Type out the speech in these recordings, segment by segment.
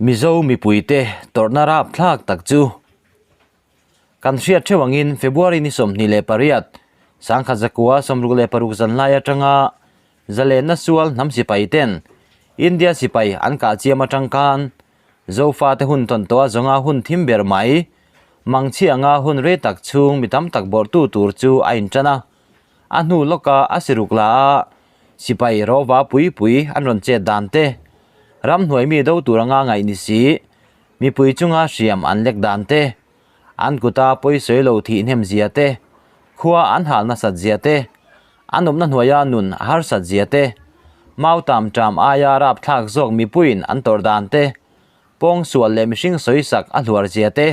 Mizo mipuite tawrhna rapthlak tak chu kan hriat theuh angin February ni 28, 1966 zanlai atanga zalenna sual hnam sipai ten India sipai an kah chiam atang khan Zofate hun tawn tawh a zawnga hun thim ber mai mangchhi anga hun rei tak chhung mi tam tak bawrhtu tur chu a intan a. A hnu lawka a siruk la a, sipai rova pui pui an rawn chet dan te, ramhnuai mi do tur anga ngaih ni si, mipui chunga hriam an lek dan te, an kuta pawisawi lo thih hnem zia te, khua an hal nasat zia te, an awmna hnuaia nun a harsat zia te, mau tam ṭam aia rapthlak zawk mipuiin an tawrh dan te, pawngsual leh mihring sawisak a hluar zia te,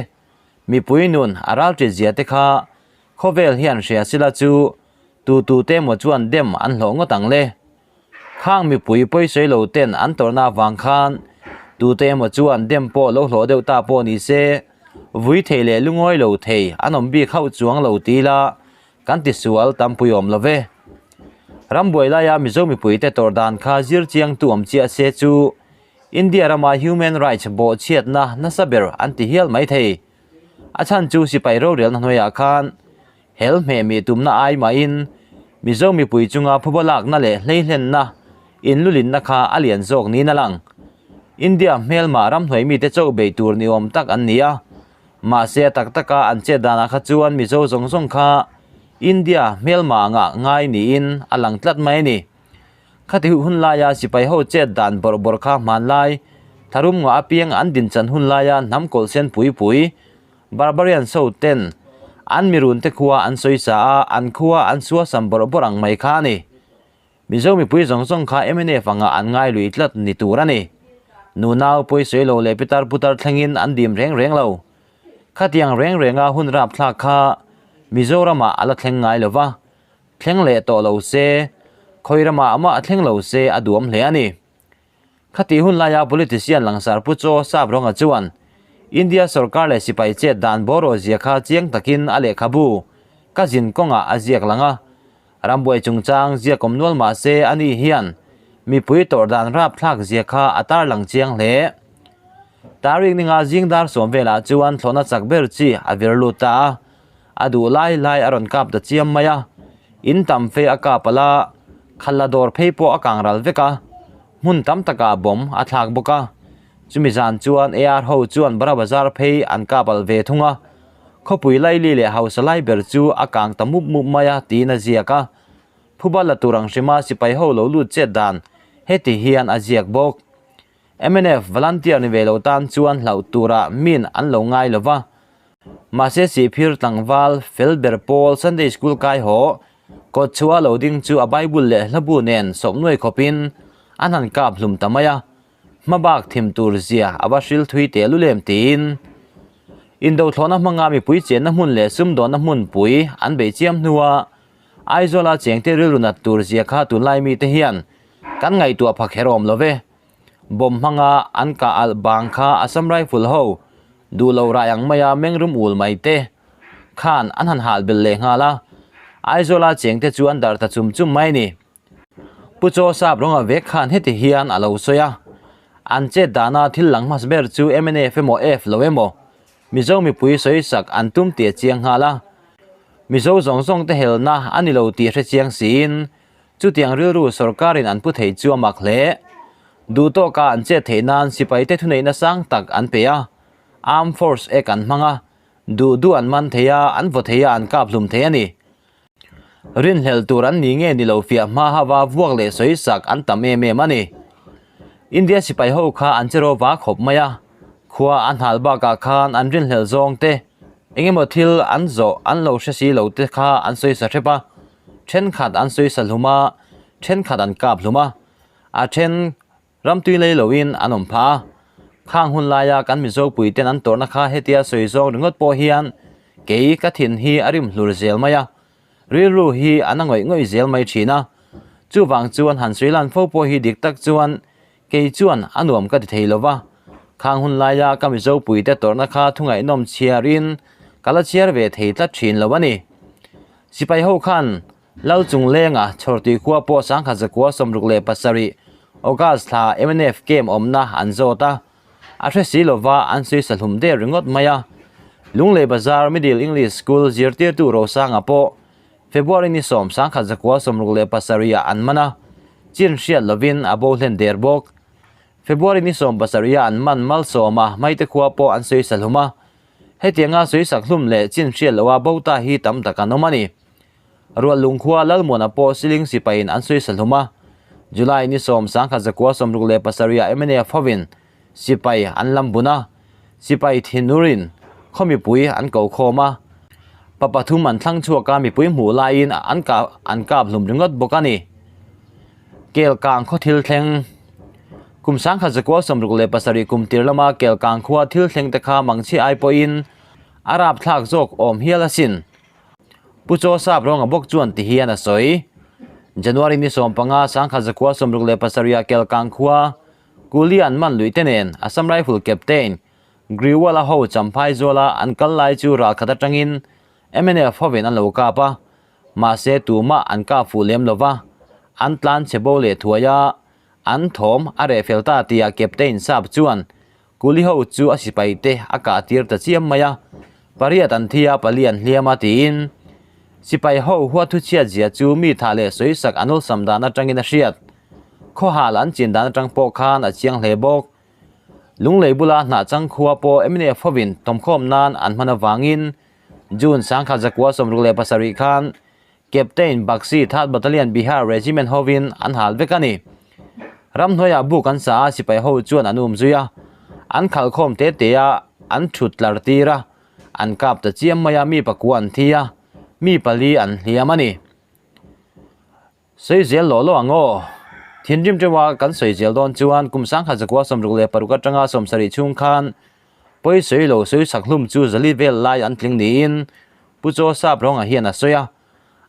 mipui nun a ralṭit zia te kha Khawvel hian hria sila chu tu tu te emaw chuan dem an hlawh ngawt ang le. Khang mipui pawisawi lo ten an tawrhna avang khan tu te emaw chuan dem pawh lo hlawh deuh ta pawh ni se, vui thei leh lungawi lo thei an awm bik hauh chuang lo ti ila kan tisual tampui awm lo ve. Rambuai laia Mizo mipuite tawrh dan kha zir chiangtu awm chiah se chu India rama human rights bawhchhiatna nasa ber an ti hial mai thei. A chhan chu sipai rorelna hnuaiah khan hel hmeh mi tumna ai mahin Mizo mipui chunga phuba lakna leh hleihlenna inlulinna kha a lian zawk niin a lang. India hmelma ramhnuai mite chauh bei tur ni awm tak an ni a, mahse a tak taka an chet danah kha chuan Mizo zawng zawng kha India hmelma angah ngai niin a lang tlat mai a ni. Khati huh hun laia sipai ho chet dan bawrh bawrh kha hmanlai tharum ngah apiang an din chan hun laia hnam kawlh sen pui pui barbarian so ten an mirun te khua an sawi sa a, an khua an suasam bawrh bawrh ang mai kha a ni. Mizo mipui zawng zawng kha mnf anga an ngai lui tlat ni tur a ni. Nunau pawisawi lo leh pitar putar thlengin an dim reng reng lo. Khatiang reng renga hun rapthlak kha Mizoramah a la thleng ngai lo va. Thleng leh tawh lo se, khawi ramah amah thleng lo se a duam hle a ni. Khati hun laia politician langsar Pu Chaw Sap Rawnga chuan India sorkar leh sipai chet dan bawraw zia kha chiang takin a lehkhabu ka zin kawngah a ziak lang a. Rambuai chungchang ziak awm nual mah se ani hian mipui tawrh dan rapthlak zia kha a tarlang chiang hle. Tarik ninga zing dar sawm velah chuan thlawhna chak ber chi a vir lut ta a. A duh lai lai a rawn kap ta chiam mai a, in tam fe a kap alh a, khal la dawr phei pawh a kang ral vek a, hmun tam takah bawm a thlak bawk a. Chumi zan chuan AR ho chuan Bara Bazar phei an kap alh ve thung a, khawpui laili leh hausa lai ber chu a kang ta mup mup mai a tiin a ziak a. Phuba la tur ang hrima sipai ho lo lut chet dan heti hian a ziak bawk. Mnf volunteer ni ve lo tan chuan hlauh turah min an lo ngai lo va. Mahse Sihphir tlangval fel ber pawl Sunday School kai haw kawt chhuah lo ding chu a Bible leh hlabu nen sawp nuai khawpin an han kap hlum ta mai a, hmabak thim tur zia a va hril thui teh lulem tiin Indothlawhna hmanga mipui chenna hmun leh sumdawnna hmunpui an beih chiam hnua Aizawla chengte rilru nat tur zia kha tunlai mite hian kan ngaihtuah pha kher awm lo ve. Bomb hmanga an kah alh bang kha Assam Rifle ho duh lo rai ang maia mengrum ul mai te khan an han hal belh leh nghal a, Aizawla chengte chu an darh ta chum chum mai a ni. Pu Chaw Sap rawnga vek khan heti hian a lo sawi a, an chet dana thil lang hmasa ber chu mnf emaw F lo emaw Mizo mipui sawisak an tum tih a chiang nghal a, Mizo zawng zawng te helna a ni lo tih hre chiang siin Chutiang rilru sorkarin an pu thei chu a mak hle. Duh tawka an chet theih nan sipaite thuneihna sang tak an pe a, Armed Force Act an hmang a, duh duh an man thei a, an vaw thei a, an kap hlum thei a ni. Rinhlelh tur an ni nge ni lo fiah hma hava vuak leh sawi sak an tam em em a ni. India sipai ho kha an che rawva khawp mai a, khua an hal bakah khan an rinhlelh zawng te, engemaw thil an zawh an lo hre si lo te kha an sawi sa hrep a, Thenkhat an sawi sa hlum a, thenkhat an kap hlum a, a then ramtui lei loin an awm phah a. Khang hun laia kan Mizo puiten an tawrhna kha hetia sawi zawng ringawt pawh hian kei ka thin hi a rim hlur zel mai a, rilru hi a na ngawih ngawih zel mai thin a. Chuvang chuan han sawi lan fo pawh hi dik tak chuan kei chuan a nuam ka ti thei lo va. Khang hun laia ka Mizo puite tawrhna kha thungaihnawm chhiarin ka la chhiar ve thei tlat thin lo a ni. Sipai ho khan Lal chung lenga chhawrtui khua pawh 1967 August thla mnf camp awmna an zawt a. A hre si lova an sawi hlum der ringawt mai a. Lunglei Bazar Middle English School zirtirtu Rosanga pawh February ni 10 1967 ah an man a, chin hriat lovin a bo hlen der bawk. February ni 17 ah an man malsawm a, Maite khua pawh an sawi hlum a. Hetianga sawi sak hlum leh chin hriat loha bo ta hi tam tak an awm a ni. Rual lungkhua Lalmuana pawh siling sipaiin an sawi hlum a. July ni 10 1967 ah mnf hovin sipai an lam bun a, sipai thinurin khaw mipui an ko khawm a, pa pathum an thlang chhuak a, mipui hmuh laiin an kah an kap hlum ringawt bawk a ni. Kelkang khaw thil thleng Kum 1967 kum tir lama Kelkang khua thil thleng te kha mangchhi ai pawhin a rapthlak zawk awm hial asin. Pu Chaw Sap rawnga bawk chuan ti hian a sawi. January ni 15 1967 ah Kelkang khua Kuli an man luih te nen Assam Rifle Captain Grewal-a ho Champhai zuala an kal lai chu ralkhat atangin mnf hovin an lo kap a, mahse tumah an kap fuh lem lova, an tlan chhe bo leh thuai a, an thawm a reh fel ta tia Captain Sap chuan Kuli ho chu a sipai te a kah tir ta chiam mai a, pariat an thi a, pali an hliam a tiin sipai ho huathu chhiat zia chu mi tha leh sawisak an awlsam dan atangin a hriat. Khawhal an chin dan atang pawh khan a chiang hle bawk. Lunglei bula hnah chang khua pawh mnf hovin tawmkhawm nan an hman avangin June 1967 khan Captain Bakshi Third Battalion Bihar Regiment hovin an hal vek a ni. Ramhnuaiah buk an sa a, sipai ho chuan an um zui a, an khalhkhawm te te a, an thut tlar tir a, an kap ta chiam mai a, mi pakua an thi a, mi pali an hliam a ni. Sawi zel lawh lawh ang aw. Thinrim teuha kan sawi zel dawn chuan kum 1966 atanga 70 chhung khan pawi sawi lo sawi sak hlum chu zali vel lai an tling niin Pu Chaw Sap rawnga hian a sawi a.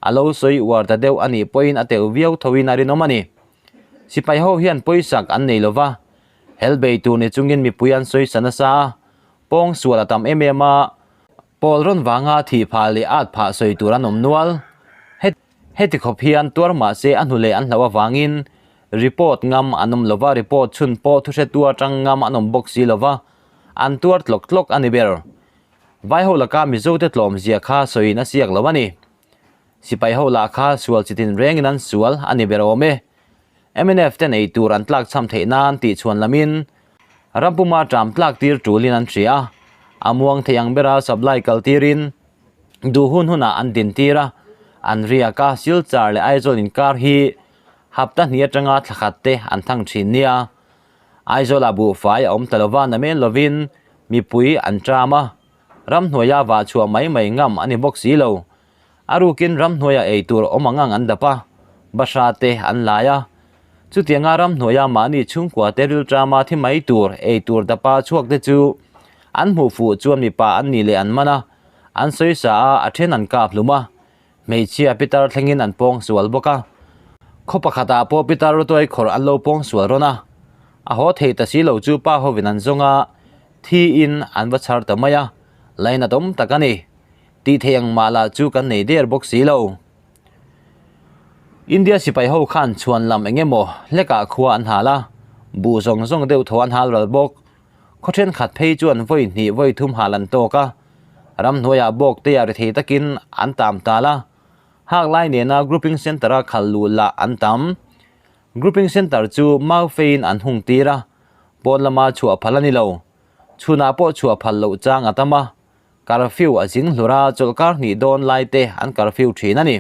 A lo sawi uar ta deuh a nih pawhin a teuh viau thoin a rinawm a ni. Sipai ho hian pawisak an nei lova, hel bei tur ni chungin mipui an sawi sa nasa a, pawng sual a tam em em a, pawl rawn vanga thih phah leh at phah sawi tur an awm nual. Heti khawp hian tuar mah se a hnu leh an hlauh avangin report ngam an awm lova, report chhun pawh thuhretu atang ngam an awm bawk si lova, an tuar tlawk tlawk a ni ber. Vai ho laka Mizote tlawm zia kha sawiin a siak lo a ni. Sipai ho lah kha sual chitin rengin an sual a ni ber awm e. Mnf te nei tur an tlak cham theih nan tih chhuan lamin rampuma ṭam tlak tir ṭulin an hria a, a muang thei ang bera supply kal tirin duh hun hunah an din tir a, an riak a, Silchar leh Aizawl inkar hi hapta hnih atanga thla khat te an thang thin nia. Aizawlah buhfai a awm ta lova namen lovin mipui an ṭam a, ramhnuaia vah chhuah mai mai ngam a ni bawk si lo. A rukin ramhnuaia ei tur awm ang ang an dap a, bahra te an lai a. Chutianga ramhnuaia mahni chhungkua te rilṭama thi mai tur ei tur dapa chhuak te chu an hmuh fuh chuan mipa an nih leh an man a, an sawi sa a, a then an kap hlum a. Hmeichhia pitar thlengin an pawng sual bawk a. Khaw pakhatah pawh pitar rawtuai khawrh an lo pawng sual rawn a. A haw thei ta si lo chu pa hovin an zawng a, thiin an va chhar ta mai a, lainat awm tak a ni. Tih theih ang mah lah chu kan nei der bawk si lo. India sipai ho khan chhuan lam eng emaw hlekah khua an hal a, buh zawng zawng deuh thaw an hal ral bawk. Khaw thenkhat phei chuan vawi hnih vawi thum hal an tawk a, ramhnuaiah bawk te a ri thei takin an tam tal a, hak lai nena grouping centre a khal luh lah an tam. Grouping centre chu mau feiin an hung tir a, pawn lama chhuah phal a ni lo. Chhunah pawh chhuah phal loh chang a tam a, Curfew a zing hlur a, chawlhkar hnih dawn lai te an curfew thin a ni.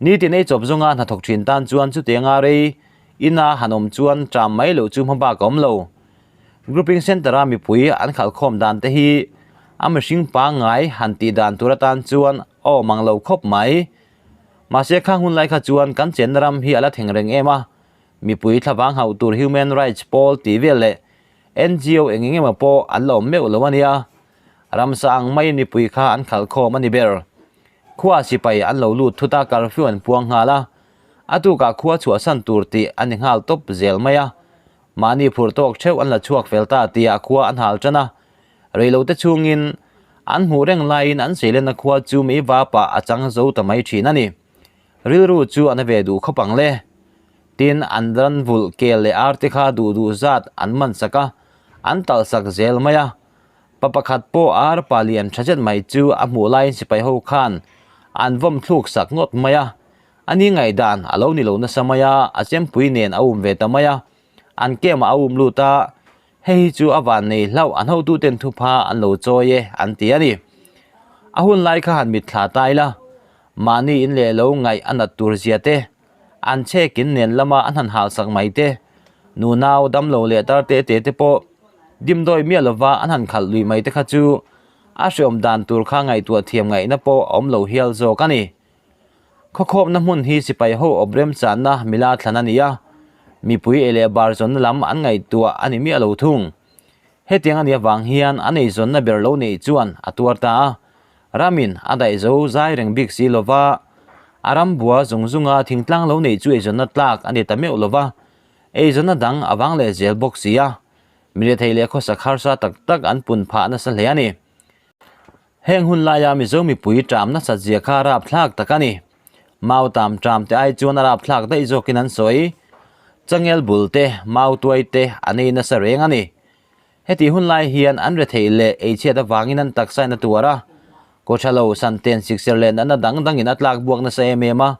Nitin ei chawp zawnga hnathawk thin tan chuan chutianga rei ina han awm chuan ṭam mai loh chu hmabak a awm lo. Grouping Centre-a mipui an khalhkhawm dan te hi a mihring pangngai han tih dan tur atan chuan a awm ang lo khawp mai. Mahse khang hun lai kha chuan kan chenna ram hi a la thleng reng em a, mipui thlavang hauh tur human rights pawl tih vel leh NGO eng eng emaw pawh an la awm meuh lo a nia. Ramsa ang maiin mipui kha an khalhkhawm a ni ber. Khua sipai an lo lut thut a, curfew an puang nghal a. A tukah khua chhuahsan tur tih a ni nghal tawp zel mai a. Mahni phur tawk theuh an la chhuak fel ta tihah khua an hal tan a. Reilote chhungin an hmuh reng laiin an seilenna khua chu mei vapah a chang zo ta mai thin a ni. Rilru chu a na ve duh khawp ang le. Tin, an ran vulh kel leh ar te kha duh duh zat an man sak a, an talh sak zel mai a. Pa pakhat pawh ar pa lian tha zet mai chu a hmuh laiin sipai ho khan an vawm thluk sak ngawt mai a. A ni ngaihdan a lo ni lo nasa mai a, a chempui nen a um ve ta mai a. An camp ah a um lut a, hei hi chu a van nei hlauh an hotuten thupha an lo chawi e an ti a ni. A hun lai kha han mitthla ta ila, mahni in leh lo ngaih a nat tur zia te, an chhekin nen lama an han hal sak mai te, nunau damlo leh tar te te te pawh dimdawi miah lova an han khalh lui mai te kha chu a hreawm dan tur kha ngaihtuah thiam ngaihna pawh a awm lo hial zawk a ni. Khawkhawpna hmun hi sipai ho awp remchanna mila thlan a ni a, mipui ei leh bar zawnna lam an ngaihtuah a ni miah lo thung. Hetiang a nih avang hian a neizawnna ber lo neih chuan a tuar ta a, Ramin a daih zo zai reng bik si lova, a ram bua zung zunga thingtlang lo neih chu eizawnna tlak a ni ta meuh lova, eizawnna dang a vang leh zel bawk si a, mirethei leh khawsak harsa tak tak an pun phah nasa hle a ni. Heng hun laia Mizo mipui ṭam nasat zia kha rapthlak tak a ni. Mau tam ṭam te ai chuan a rapthlak daih zawkin an sawi. Changel bul te, mau tuai te an ei nasa reng a ni. Heti hun lai hian an retheih leh eichhiat avangin an taksa in a tuar a, kawthalo santen sikser leh natna dang dangin a tlak buak nasa em em a,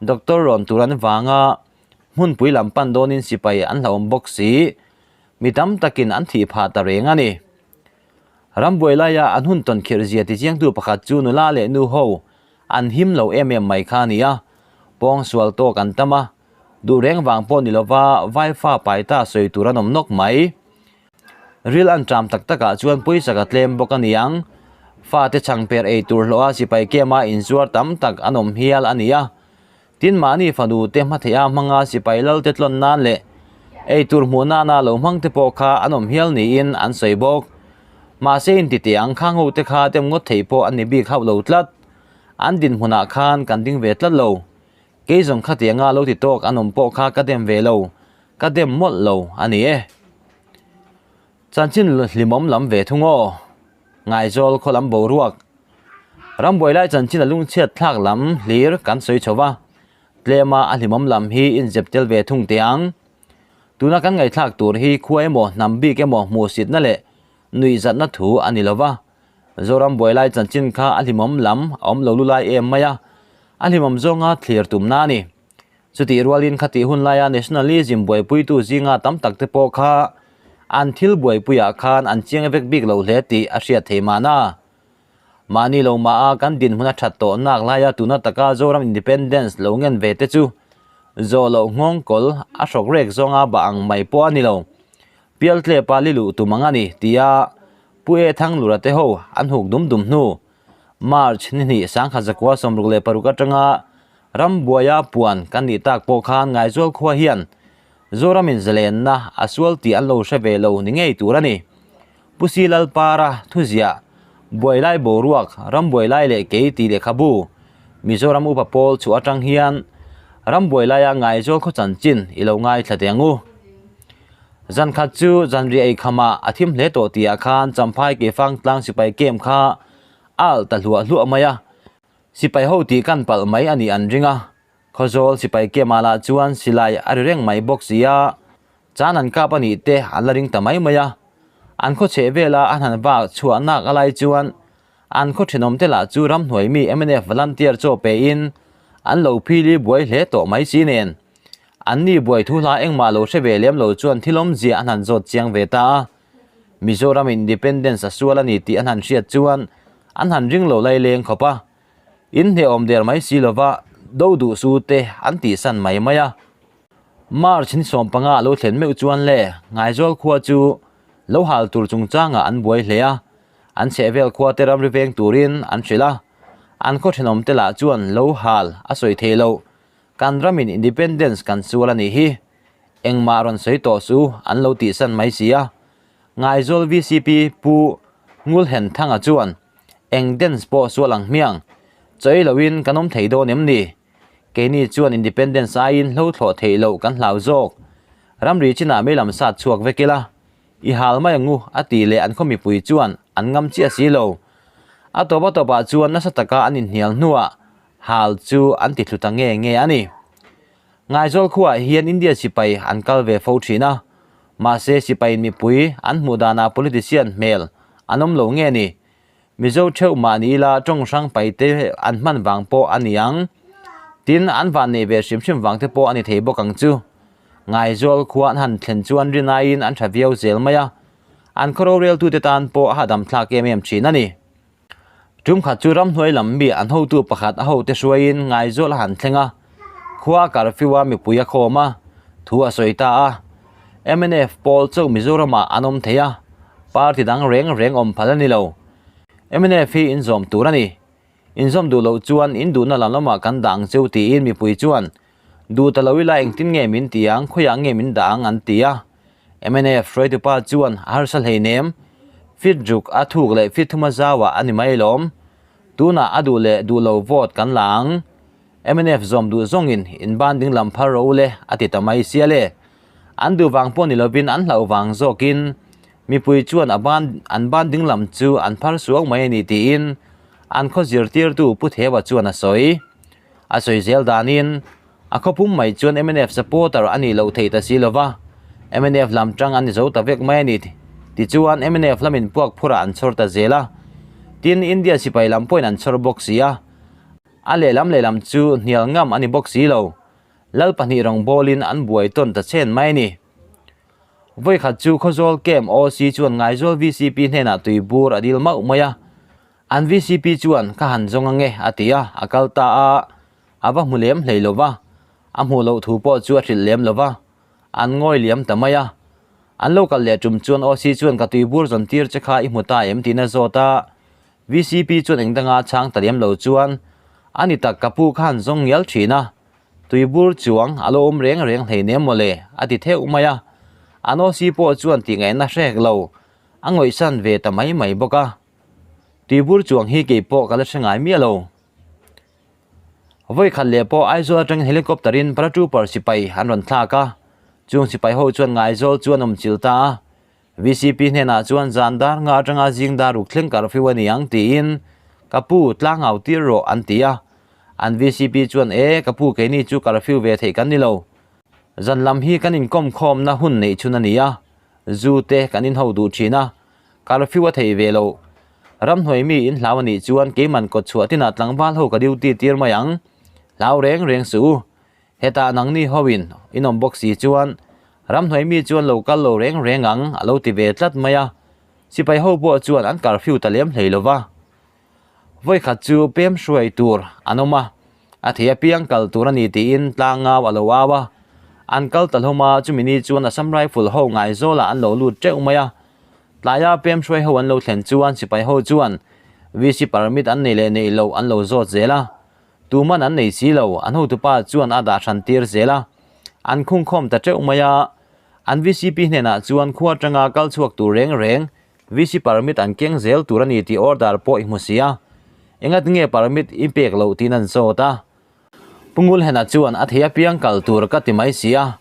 doctor rawn tur an vang a, hmunpui lam pan dawnin sipai an hlauhawm bawk si, mi tam takin an thih phah ta reng a ni. Rambuai laia an hun tawn khirh zia tichiangtu pakhat chu nula leh nu ho an him lo em em mai kha a ni a, pawngsual tawk an tam a, Duh reng vang pawh ni lova vaifa pai ta sawi tur an awm nawk mai. Ril an ṭam tak takah chuan pawisa ka tlem bawk a niang. Fate chhangper ei tur hlawha sipai kema inzuar tam tak an awm hial a ni a. Tin mahni fanu te hmatheih a hmanga sipai lalte tlawn nan leh ei tur hmuh nana lo hmang te pawh kha an awm hial niin an sawi bawk. Mahse intiti ang khang ho te kha dem ngawt thei pawh an ni bik hauh lo tlat. An dinhmunah khan kan ding ve tlat lo. Kei zawng khatianga lo ti tawk an awm pawh kha ka dem ve lo, ka dem mawlh lo a ni e. Chanchin hlimawm lam ve thung aw. Ngaizawl khaw lam boruak. Rambuai lai chanchin a lungchhiat thlak lam hlir kan sawi chho va, tlema a hlimawm lam hi inzep tel ve thung teh ang. Tuna kan ngaihthlak tur hi khua emaw hnam bik emaw hmuhsitna leh nuihzatna thu a ni lo va, Zoram buai lai chanchin kha a hlimawm lam a awm lo lu lai em mai a, a hlimawm zawnga thlir tumna a ni. Chutih rualin khatih hun laia nationalism buaipuitu zinga tam tak te pawh kha an thil buaipuiah khan an chiang vek bik lo hle tih a hriat thei mahna. Mahni lo mah a kan dinhmun a that tawh nak laia tuna taka Zoram independence lo ngen ve te chu zawh loh nghawng kawl a hrawk rek zawnga bah ang mai pawh a ni lo. Pialtlepa liluh tum ang a ni tia Pu E Thanglura te ho an huk dum dum hnu March ni hnih 1966 atanga rambuaia puan kan nih tak pawh khan Ngaizual khua hian Zoramin zalenna a sual tih an lo hre ve lo ni ngei tur a ni. Pu Si Lalpara thuziah Buailai boruak rambuai lai leh kei tih lehkhabu Mizoram upa pawl chhuah atang hian rambuai laia Ngaizual khaw chanchin i lo ngaithla teh ang u. Zan khat chu zanriah ei khamah a thim hle tawh tihah khan Champhai Keifang tlang sipai camp kha a alh ta hluah hluah mai a, sipai ho tih kan palh mai a nih an ring a, Khawzawl sipai camp ah lah chuan silai a ri reng mai bawk si a, chan an kap a nih te an la ring ta mai mai a, an khaw chheh vela an han vak chhuah nak a lai chuan an khaw thenawm te lah chu ramhnuai mi mnf volunteer chaw pe in an lo phili buai hle tawh mai si nen. An ni buai thu hla engmah lo hre ve lem lo chuan thil awmzia an han zawt chiang ve ta a. Mizoram Independence a sual a ni tih an han hriat chuan an han ring lo lai leng khawp a. In hnehawm der mai si lova do duh su te an tihsan mai mai a. March ni 15 a lo thlen meuh chuan le Ngaizawl khua chu lo hal tur chungchangah an buai hle a. An chhehvel khua te ramri veng turin an hrilh a. An khaw thenawm te lah chuan lo hal a sawi thei lo. Kan ramin independence kan sual a nih hi. Engmah rawn sawi tawh su an lo tihsan mai si a. Ngaizawl vcp Pu Ngulhenthanga chuan eng dance pawh sual ang hmiang, chawi loin kan awm thei dawn em ni? Keini chuan independence aiin hlo thlawh theih loh kan hlau zawk. Ramri chinah meilam sat chhuak vek ila, i hal mai angu a tih leh an khaw mipui chuan an ngam chiah si lo. A tawp a tawpah chuan nasa taka an inhnial hnuah Hal chu an ti thlu ta nge nge a ni. Ngaizawl khuaah hian India sipai an kal ve fo thin a. Mahse sipai mipui an hmuh danah politician hmel an awm lo nge ni? Mizo theuh mahni ila tawng hrang paite an hman vang pawh a ni ang. Tin, an van nei ve hrim hrim vang te pawh a ni thei bawk ang chu. Ngaizawl khua an han thlen chuan rin aiin an tha viau zel mai a, an khaw roreltute tan pawh a hahdam thlak em em thin a ni. Tum khat chu ramhnuai lam mi an hotu pakhat a hote hruaiin Ngaizawl a han thleng a, khua a curfew a mipui a khawm a, thu a sawi ta a. Mnf pawl chauh Mizoramah an awm thei a, party dang reng reng awm phal a ni lo. Mnf hi inzawm tur a ni. Inzawm duh loh chuan in duhna lam lamah kan dah ang cheu tiin mipui chuan duh ta lo ila engtin nge min ti ang, khawiah nge min dah ang an ti a. Mnf hruaitupa chuan a harsa hleinem, fit ruk a thuk leh fit thuma zauah a ni mai lawm. Tunah a duh leh duh lo vote kan la ang. Mnf zawm duh zawngin in ban ding lam phar rawh u le a ti ta mai sia le. An duh vang pawh ni lovin an hlauh vang zawkin mipui chuan a ban an ban ding lam chu an phar suak mai a ni tiin an khaw zirtirtu Pu Thewa chuan a sawi. A sawi zel danin a khaw pum mai chuan mnf supporter a nih loh theih ta si lova, mnf lam tang an ni zo ta vek mai a ni. Tichuan mnf lamin puak phurah an chhawr ta zel a, tin India sipai lam pawhin an chhawr bawk si a. A lehlam lehlam chu hnial ngam a ni bawk si lo. Lal pahnih rawngbawlin an buai tawn ta chen mai a ni. Vawikhat chu Khawzawl Camp OC chuan Ngaizawl VCP hnenah tui bur a dil mauh mai a. An VCP chuan ka han zawng ange a ti a, a kal ta a, a va hmu lem hlei lo va. A hmuh loh thu pawh chu a hrilh lem lo va. An ngawi liam ta mai a. An lo kal leh tum chuan OC chuan ka tui bur zawn tir che kha i hmu ta em tiin a zawt a. VCP chuan eng danga chhang ta lem lo chuan, A ni tak ka pu khan zawng ngial thin a, tuibur chuang a lo awm reng reng hlei nem mawle, a ti theuh mai a. An OC pawh chuan tih ngaihna hrek lo, a ngawihsan ve ta mai mai bawk a. Tuibur chuang hi kei pawh ka la hre ngai miah lo. Vawi khat leh pawh Aizawl atangin helicopter in paratrooper sipai an rawn thlak a, chung sipai ho chuan Ngaizawl chu an awm chilh ta a. VCP hnenah chuan zan dar nga atanga zing dar ruk thleng curfew a ni ang tiin ka pu tlang au tir rawh an ti a. An VCP chuan e ka pu keini chu curfew ve theih kan ni lo. Zan lam hi kan inkawm khawmna hun neih chhun a ni a, zu te kan inho duh thin a, curfew a thei ve lo. Ramhnuai mi in hlau a nih chuan keiman kawt chhuah tinah tlangval ho ka duty tir mai ang. Hlau reng reng suh u. Hetah nangni hoin in awm bawk si chuan ramhnuai mi chuan lo kal lo reng reng ang a lo ti ve tlat mai a, sipai ho pawh chuan an curfew ta lem hlei lo va. Vawikhat chu pem hruai tur an awm a, a thei apiang kal tur a ni tiin tlangau a lo au a, an kal ta hlawm a, chumi ni chuan Assam Rifle ho Ngaizawlah an lo lut teuh mai a. Tlaia pem hruai ho an lo thlen chuan sipai ho chuan VC permit an nei leh neih loh an lo zawt zel a, Tuman an nei si lo, an hotupa chuan a dah hran tir zel a. An khungkhawm ta teuh mai a. An VCP hnenah chuan khua atanga kal chhuak tur reng reng VC permit an keng zel tur a ni tih order pawh i hmu si a. Engat nge permit i pek loh tiin an zawt a. Pu Ngulhena chuan a thei apiang kal tur ka ti mai si a,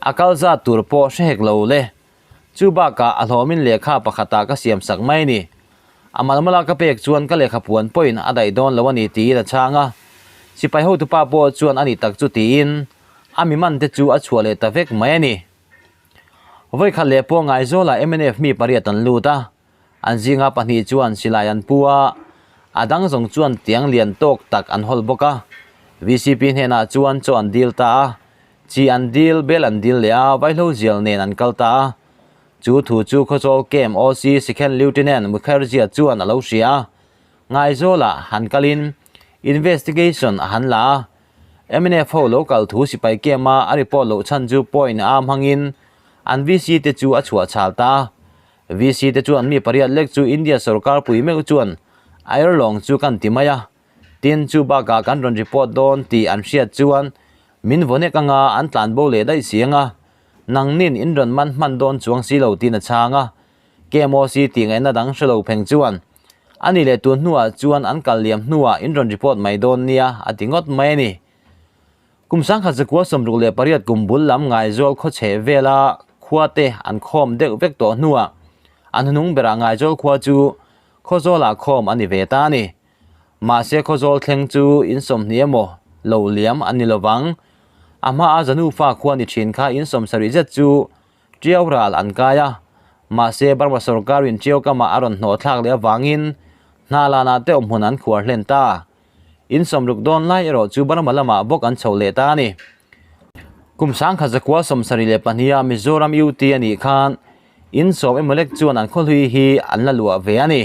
a kal zat tur pawh hre hek lo le. Chu bakah a hlawmin lehkha pakhatah ka siam sak mai a ni. A malmala ka pek chuan ka lehkha puan pawhin a daih dawn lo a ni tiin a chhang a. Sipai hotupa pawh chuan a ni tak chu tiin a mi man te chu a chhuah leh ta vek mai a ni. Vawikhat leh pawh Ngaizawlah mnf mi pariat an lut a, an zinga pahnih chuan silai an pu a, a dang zawng chuan tiang lian tawk tak an hawl bawk a. VCP hnenah chuan chaw an dil ta a, Chi an dil, bel an dil leh a, vaihlo zial nen an kal ta a. Chu thu chu Khawchawl Camp OC Second Lieutenant Mukherjee chuan a lo hria a. Ngaizawlah han kalin investigation a han la a. Mnf ho lo kal thu sipai camp a a report loh chhan chu point a hmangin an VC te chu a chhuah chhal ta a. VC te chuan mi pariat lek chu India sorkar pui meuh chuan Airlawng chu kan ti mai a. Tin, chu bakah kan rawn report dawn tih an hriat chuan min vawnek anga an tlan bo leh daih si anga nangnin in rawn man hman dawn chuang si lo tiin a chhang a. KMOC tih ngaihna dang hre lo pheng chuan a ni leh tun hnuah chuan an kal liam hnuah in rawn report mai dawn nia a ti ngawt mai a ni. Kum 1968 kum bul lam Ngaizawl khawchhe vela khua te an khawm deuh vek tawh hnuah an hnung berah Ngaizawl khua chu Khawzawlah khawm a ni ve ta a ni. Mahse Khawzawl thleng chu in sawmhnih emaw lo liam an ni lovang. A hmaa Zanufa khua ni thin kha in sawmsarih zet chu Tiau ral an kai a, mahse Burma sorkarin Tiau kamah a rawn hnawh thlak leh avangin Hnalanah te awmhmun an khuar hlen ta. In sawmruk dawn lai erawh chu Burma lamah bawk an chho leh ta a ni. Kum 1972 a Mizoram UT a nih khan in sawm emaw lek chuan an khawhlui hi an la luah ve a ni.